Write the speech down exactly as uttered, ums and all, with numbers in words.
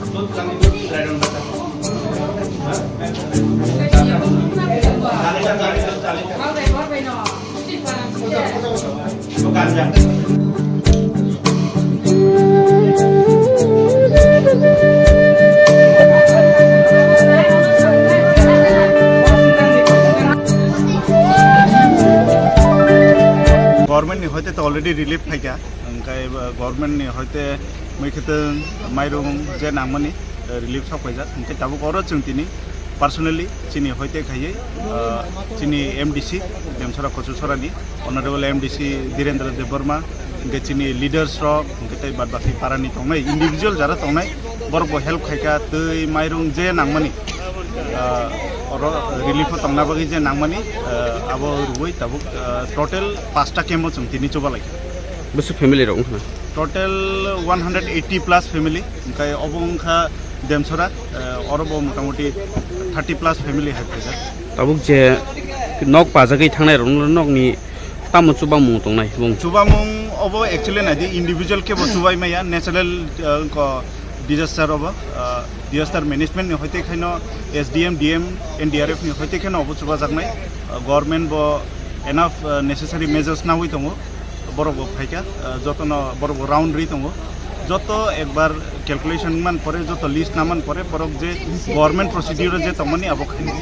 Government ni hoite to already relief phaikha, hwnkhe government ni hoite mui khwtwng mairung je nangmani, eh, relief sok phaijak, hwnkhe tabuk oro chwng tini personally chini hoite khaiwi, ah, chini M D C Demsora Kochusorani, Honorable M D C Dhirendra Debbarma, hwnkhe chini leaders rok, hwnkhe tei bad baki parani tongnai, individual jara tongnai, borok bo help khaikha, twi, mairung je nangmani, ah, oro relief o tongna bagwi je nangmani, ah, abo rwui tabuk, ah, total pasta camp o chwng tini chubalai. Bwswk family rok wngkha na? Total one hundred eighty plus family, hwnkhe obo wngkha Demsora, eh, oro bo motamoti thirty plus family hai phaijak. Tabuk je nok pajagwi thangnai rok nokni tamo chubamung tongnai bung? Chubamung obo actually naidi individual kebo chubai maya, natural, eh, ko disaster obo, eh, disaster management ni hoite khaino S D M, D M, N D R F ni hoite khaino obo chubajaknai. Eh, government bo enough, eh, necessary measures nawi tongo. Borok bo phaikha, ah, jotono borok bo round ri tongo. Joto ekbar calculation man pore, joto list na man pore, borok je government procedure je tongmani abo khainai.